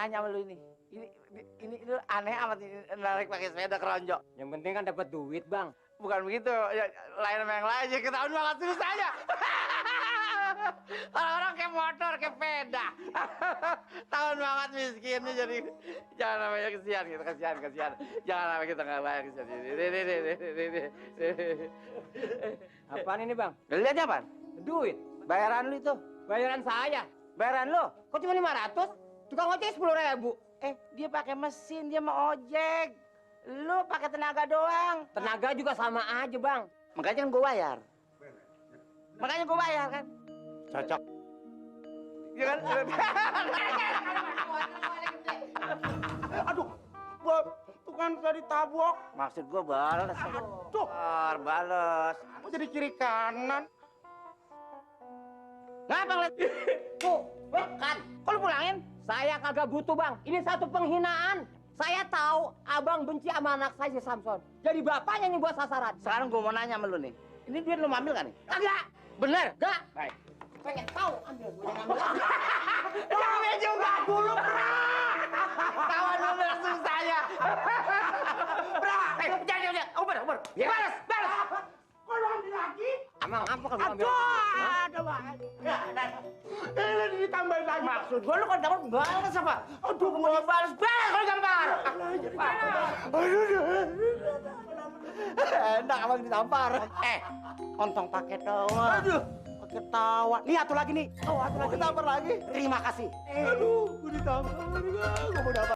nanya sama lu ini. Ini lu aneh amat ini, narik pakai sepeda keronjok. Yang penting kan dapat duit, Bang. Bukan begitu, ya, lain sama yang lain. Ketahuan banget terus aja. Orang-orang kayak motor, kayak sepeda. Tahun banget miskinnya jadi jangan namanya kesian gitu, kesian. Jangan namanya kita nggak bayar kesian. Apaan ini, Bang? Lihatnya apaan? Duit. Bayaran lu itu. Bayaran saya. Bayaran lu. Kok cuma 500? Tukang ojek 10.000. Dia pakai mesin, dia mau ojek. Lu pakai tenaga doang. Tenaga juga sama aja, Bang. Makanya kan gue bayar. Makanya gue bayar kan. Cocok. Iya kan? Aduh, Bob, tuh kan tadi tabok. Maksud gue balas. Aduh, Balas. kok jadi kiri kanan? Ngapa ngeliat? Tuh, kan. Kok lu pulangin? Saya kagak butuh, Bang. Ini satu penghinaan. Saya tahu abang benci sama anak saya si Samson. Jadi bapaknya yang buat sasaran. Sekarang gue mau nanya sama lu nih. Ini duit lu mau ambil kan nih? Kagak. Bener? Gak. Baik. Pengen tahu ambil. Gue yang ambil. Kami juga dulu, Bra. Kawan lu langsung saya. Bra, jangan. Uber. Ya. Balas. Kok lu ambil lagi? Emang apa kalau gua ambil? Ada banget. Ini ditambahin lagi. Maksud gue lu kan dapat balas apa? Aduh, Mau balas kalau gampar. Enak abang ditampar. Ontong pakai tawa. Aduh. Pakai tawa. Nih atu lagi nih. Mau ketampar lagi? Terima kasih. Aduh, gue ditampar. Gue mau dapat.